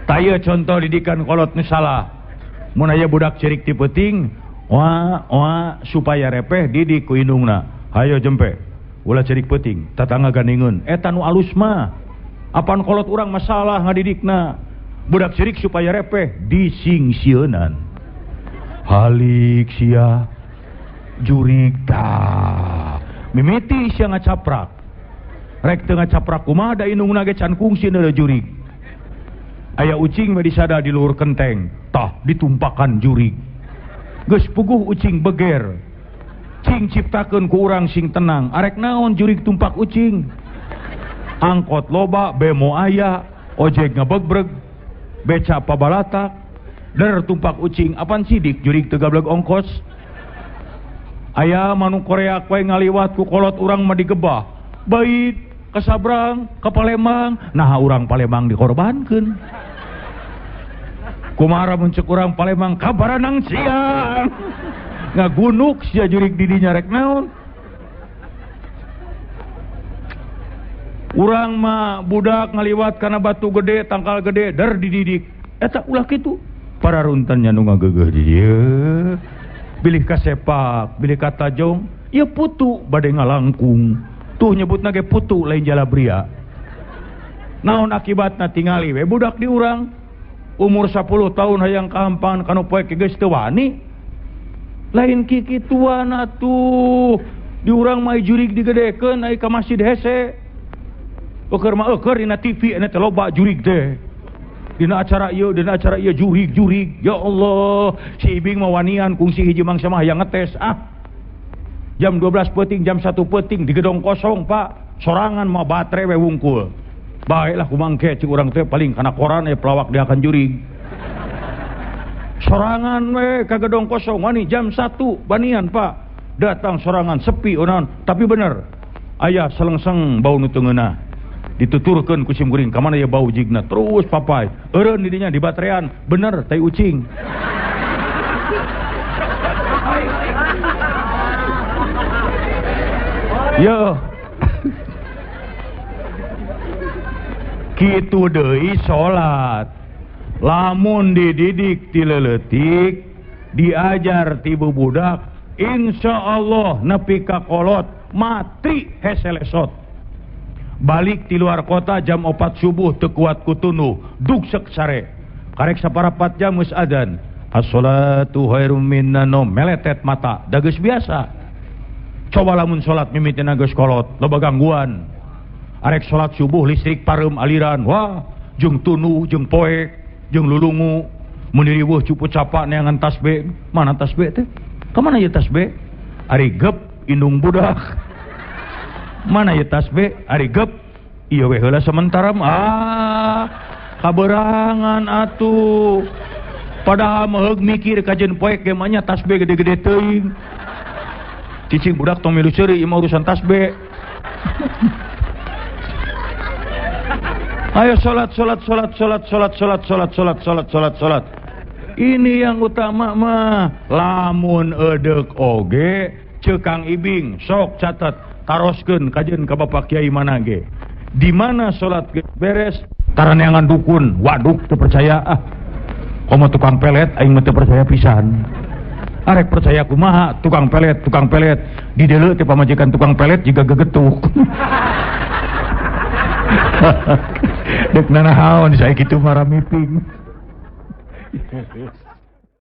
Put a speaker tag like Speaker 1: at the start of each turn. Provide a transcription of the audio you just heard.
Speaker 1: Taya contoh didikan kolot nu salah. Mun aya budak cerik ti peuting, wah wah supaya repeh didik ku indungna. Hayo jempe, ulah cerik peuting, tatangga gandingeun. Eta nu alus mah. Apan kolot urang masalah ngadidikna. Budak cerik supaya repeh disingsieunan. Halik sia jurig tah. Mimiti sia ngacaprak. Rek teu ngacaprak kumaha da indungna ge can kungsi neuleuh jurig. Aya ucing we disada di luhur kenteng, tah ditumpakan jurig. Geus puguh ucing beger. Cing ciptakeun ku urang sing tenang. Arek naon jurig tumpak ucing? Angkot loba, bemo aya, ojek ngebegbreg, beca pabalatak, der tumpak ucing, apan sidik jurig teu gableg ongkos. Aya manuk Korea koe ngaliwat ku kolot urang mah digebah. Bait ka Sabrang, ka Palembang, naha urang Palembang dikorbankeun. Kumaha mun ceuk urang Palembang kabaranang siang. Ngagunuk sia jurig di dinya rek naon. Urang mah budak ngaliwat kana batu gede, tangkal gede, der dididik. Eta ulah kitu. Para runtannya nu ngageugeuh di dieu. Bilih ka sepak, bilih ka tajong, ieu putu bade ngalangkung. Tuh nyebutna ge putu lain jalabria. Naon akibatna tingali we budak di urang umur 10 tahun hayang kahampangan kanu poek geus teu wani. Lain kikituan atuh. Di urang mah jurig digedekeun ai ka masjid hese. Eueur mah eueur dina TV nya teh loba jurig teh. Dina acara ieu, dina acara ieu jurig-jurig. Ya Allah, si Ibing mah wanian kungsi hiji mangsa mah hayang ngetes ah. Jam 12 peuting, jam 1 peuting di gedong kosong, Pak. Sorangan mah baterai we wungkul. Baiklah kumangke cik urang teh paling kana koran ya pelawak dia akan jurig. Sorangan we ka gedong kosong wani jam 1 banian, Pak. Datang sorangan sepi onan, tapi bener. Aya selengseng bau nu teu ngeunah. Dituturkeun ku sim kuring ka mana ya bau jigna terus papai. Eureun di dinya di baterean, bener tai ucing. Yo. Kitu deui salat. Lamun dididik ti leuletik, diajar ti bubudak, insyaallah nepi ka kolot mati hese lesot. Balik ti luar kota jam 4 subuh teu kuat ku tunduh, dugsek sare. Karek saparapat jam geus adzan. As-sholatu khairum minan naum, meletet mata, da geus biasa. Coba lamun salat mimitina geus kolot, loba gangguan. Arek salat subuh listrik pareum aliran, wah, jeung tunduh, jeung poek, jeung lulungu, mun diriweuh cupu capa neangan tasbih. Mana tasbih teh? Ka mana ieu tasbih? Ari gep indung budak. Mana ieu tasbih? Ari gep ieu we heula sementara ah, kaberangan atuh. Padahal mah mikir kajeun poek ge mah nya tasbih gede-gede teuing. Cicing budak tong milu ceuri ieu mah urusan tasbih. Ayo salat salat salat salat salat salat salat salat salat salat salat. Ini yang utama mah. Lamun eudek oge ceuk Kang Ibing sok catat taroskeun kajeun ka Bapak Kiai mana ge. Di mana salat beres taraneangan dukun, waduk teu percaya ah. Komo tukang pelet aing mah teu percaya pisan. Arek percaya kumaha tukang pelet di deuleu teh pamajikan tukang pelet jiga gegetuk. Dek nanahaon saya kitu marah miping.